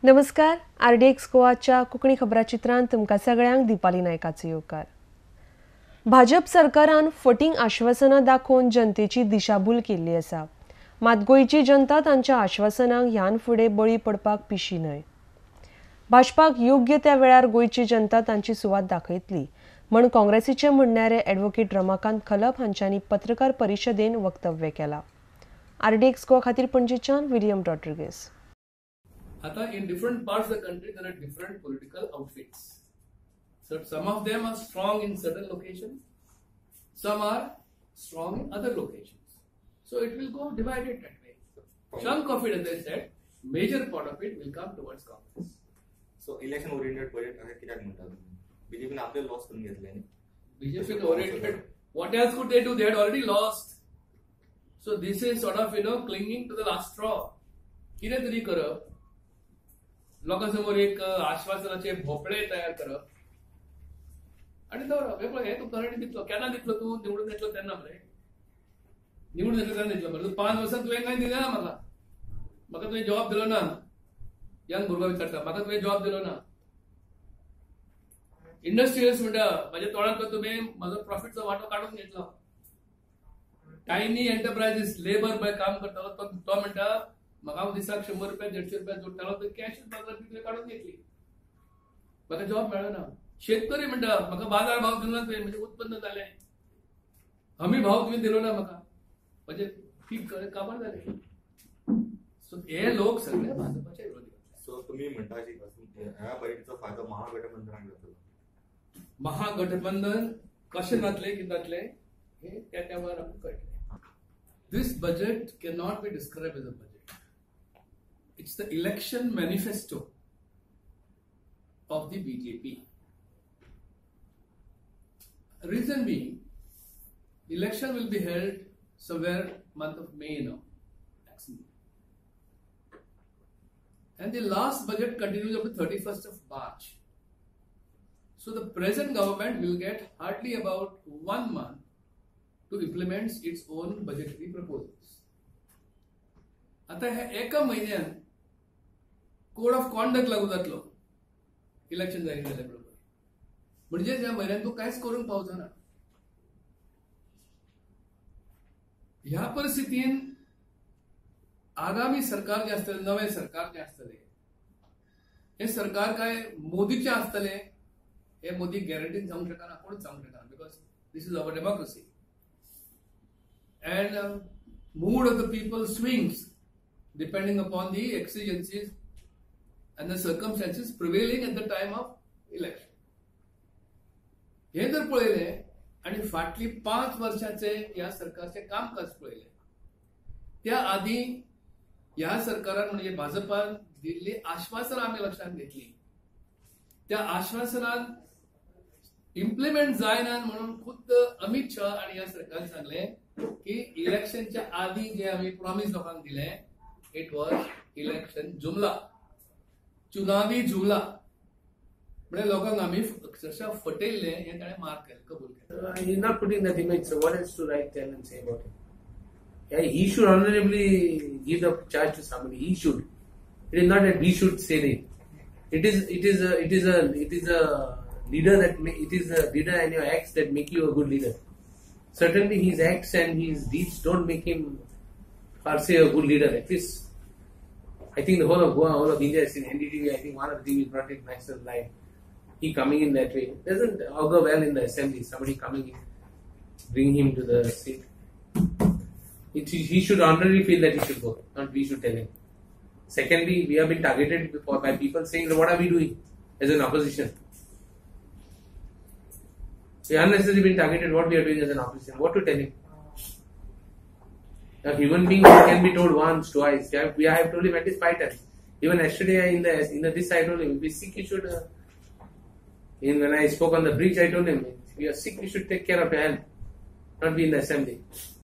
नमस्कार, आरडीएक्स गोवाच्या कोंकणी खबराचित्रांत तुमकां सगळ्यांक दीपाली नायकाचो येवकार. भाजप सरकारान फटींग आश्वासनां दाखोवन जनतेची दिशाभूल केल्ली आसा. मात गोंयची जनता तांच्या आश्वासनांक ह्यान फुडें बळी पडपाक पिशी न्हय. भाजपाक योग्य त्या वेळार गोंयची जनता तांची सुवात दाखयतली म्हण काँग्रेसीचे म्हणणारे ॲडव्होकेट रमाकांत खलप हांच्यांनी पत्रकार परिशदेन वक्तव्य केलां. आरडीएक्स गोवा खातीर पणजेच्यान विलियम रॉड्रिगेस. आता in different parts of the country there are different political outfits. So some of them are strong in certain locations, some are strong in other locations. So it will go divided that way. Chunk of it, as I said, major part of it will come towards Congress. So election oriented budget अशें कित्याक म्हणटा तुमी? बीजेपीन आपले loss करून घेतले न्ही. BJP oriented, what else could they do? They had already lost. So this is sort of, clinging to the last straw. कितें तरी करप, लोकां समोर एक आश्वासनाचे भोपळे तयार करप आनी दवरप. हे पळय, हे तुका ऑलरेडी दितलो, केन्ना दितलो तूं? निवडून येतलो तेन्ना मरे, निवडून येतलो तेन्ना दितलो मरे. 5 वर्सां तुवें कांय दिलें ना म्हाका, म्हाका तुवें जॉब दिलो ना. यंग भुरगो विचारता, म्हाका तुवें जॉब दिलो ना. इंडस्ट्रियलिस्ट म्हणटा, म्हाज्या तोंडांत तुवें म्हाजो प्रॉफिटचो वांटो काडून घेतलो. टायनी एंटरप्रायजीस लेबर पळय काम करतालो तो म्हणटा, म्हाका हांव दिसाक 100 रुपया 150 रुपया जोडटालो, तो कॅश बाजारांत काडून घेतली, म्हाका जॉब मेळना. शेतकरी म्हणटा, म्हाका बाजार भाव दिलो ना तुवें, म्हजें उत्पन्न जालें, हमी भाव तुवें दिलो ना म्हाका, म्हजें पीक काबार जालें. सो हे लोक सगळे भाजपाचे विरोधी. सो तुमी म्हणटा ह्या बजेटीचो फायदो महागठबंधनाक जातलो. महागठबंधन कशें जातलें कितें जातलें हें त्या त्या वेळार आमकां कळटलें. This budget cannot be described as a budget. It's the election manifesto of the BJP. Reason being, election will be held somewhere month of May now, maximum. And the last budget continues up to 31st of March. So the present government will get hardly about 1 month to implement its own budgetary proposals. आता ह्या एका म्हयन्यान code of conduct लागू जातलो election जाहीर जाल्या बरोबर, म्हणजे ह्या म्हयन्यान तूं कांयच करूंक पावचो ना. ह्या परिस्थितीन आगामी सरकार जें आसतलें, नवें सरकार जें आसतलें, हें सरकार काय मोदीचें आसतलें हें मोदी गॅरंटीन सांगूंक शकना, कोणूच सांगूंक शकना, because this is our democracy and mood of the people swings depending upon the exigencies and the circumstances prevailing at the time of election. हे जर पळयलें आनी फाटली 5 वर्सांचे ह्या सरकारचें कामकाज पळयलें, त्या आदीं ह्या सरकारान म्हणजे भाजपान दिल्ली आश्वासनां आमी लक्षांत घेतली. त्या आश्वासनान इम्प्लिमेंट जायना म्हणून खुद्द अमित शाह आनी ह्या सरकारान सांगलें की इलेक्शनच्या आदीं जे आमी प्रॉमीस लोकांक दिलें, it was election जुमला, चुनावी जुमला, म्हणजे लोकांक आमी अक्षरशः फटयल्लें हें ताणें मार्क केलें, कबूल केलें. He is not putting that image, so what else to write, tell and say about it? Yeah, he should honorably give the charge to somebody. He should. It is not that we should say it. It is a leader that it is a leader and your acts that make you a good leader. Certainly his acts and his deeds don't make him per se a good leader. At least I think the whole of Goa, whole of India has seen NDTV. I think one of the TVs brought it national live. He coming in that way doesn't augur well in the assembly. Somebody coming in, bring him to the seat. He should honorably feel that he should go, not we should tell him. Secondly, we have been targeted before by people saying, what are we doing as an opposition? We have unnecessarily been targeted what we are doing as an opposition. What to tell him? A human being can be told once, twice. I have told him at least 5 times. Even yesterday in this I told him, if you sick, you should. When I spoke on the bridge, I told him, if you are sick, you should take care of your health, not be in the assembly.